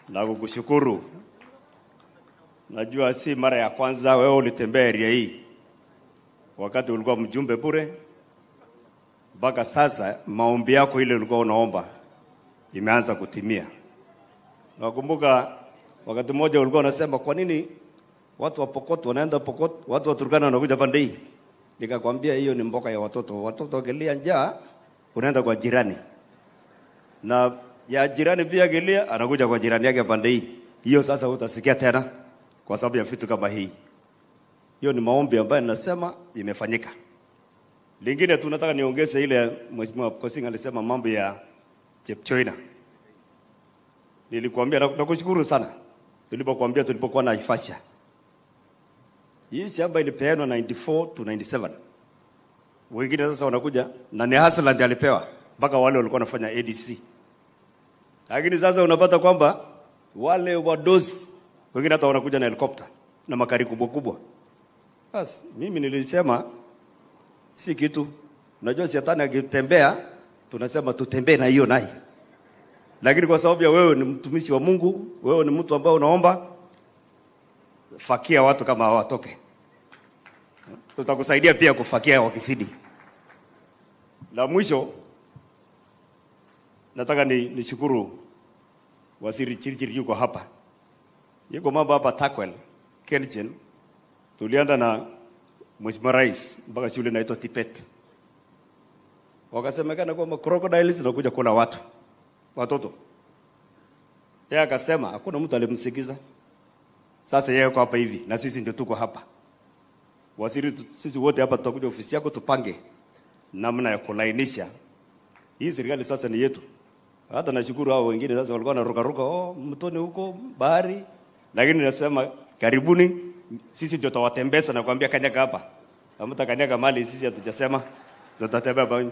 Na kukushukuru. Najua si mara ya kwanza wewe ulitembea area hii. Wakati ulikuwa mjumbe bure, mpaka sasa maombi yako ile ulikuwa unaomba imeanza kutimia. Nakumbuka wakati mmoja ulikuwa unasema kwa nini watu wa Pokot wanaenda Pokot, watu wa Turkana wanakuja pande hii. Nikakwambia hiyo ni mboka ya watoto. Watoto wakilia njaa unaenda kwa jirani. Na ya jirani pia akilia anakuja kwa jirani yake pande hii. Hiyo sasa utasikia tena kwa sababu ya vitu kama hii. Hiyo ni maombi ambayo ninasema imefanyika. Lingine tunataka niongeze ile Mheshimiwa Kosing alisema mambo ya Chepchoina. Nilikuambia na kushukuru sana. Tulipokuambia tulipokuwa na Naivasha. Hii shamba ilipeanwa 94 to 97. Wengine sasa wanakuja na ni Hassan ndiye alipewa mpaka wale walikuwa wanafanya ADC. Lakini sasa unapata kwamba wale wadosi wengine hata wanakuja na helikopta na makari kubwa kubwa. Bas mimi nilisema si kitu. Unajua shetani akitembea tunasema tutembee na hiyo naye. Lakini kwa sababu ya wewe ni mtumishi wa Mungu, wewe ni mtu ambaye unaomba, fakia watu kama hawatoke. Tutakusaidia pia kufakia wakisidi. La mwisho nataka nishukuru Waziri Chirchir yuko hapa. Yuko mambo hapa Takwel, Kenjen. Tulienda na Mheshimiwa Rais mpaka shule inaitwa Tipet. Wakasemekana kwamba crocodiles zinakuja kula watu, watoto. Yeye akasema hakuna mtu alimsikiza. Sasa yeye yuko hapa hivi na sisi ndio tuko hapa. Waziri, sisi wote hapa tutakuja ofisi yako tupange namna ya kulainisha. Hii serikali sasa ni yetu. Hata nashukuru hao wengine sasa walikuwa wanaruka ruka, oh, mtoni huko bahari. Lakini nasema karibuni, sisi ndio tutawatembeza na kuambia kanyaga hapa. Hamtakanyaga mali sisi hatujasema, tutatembea.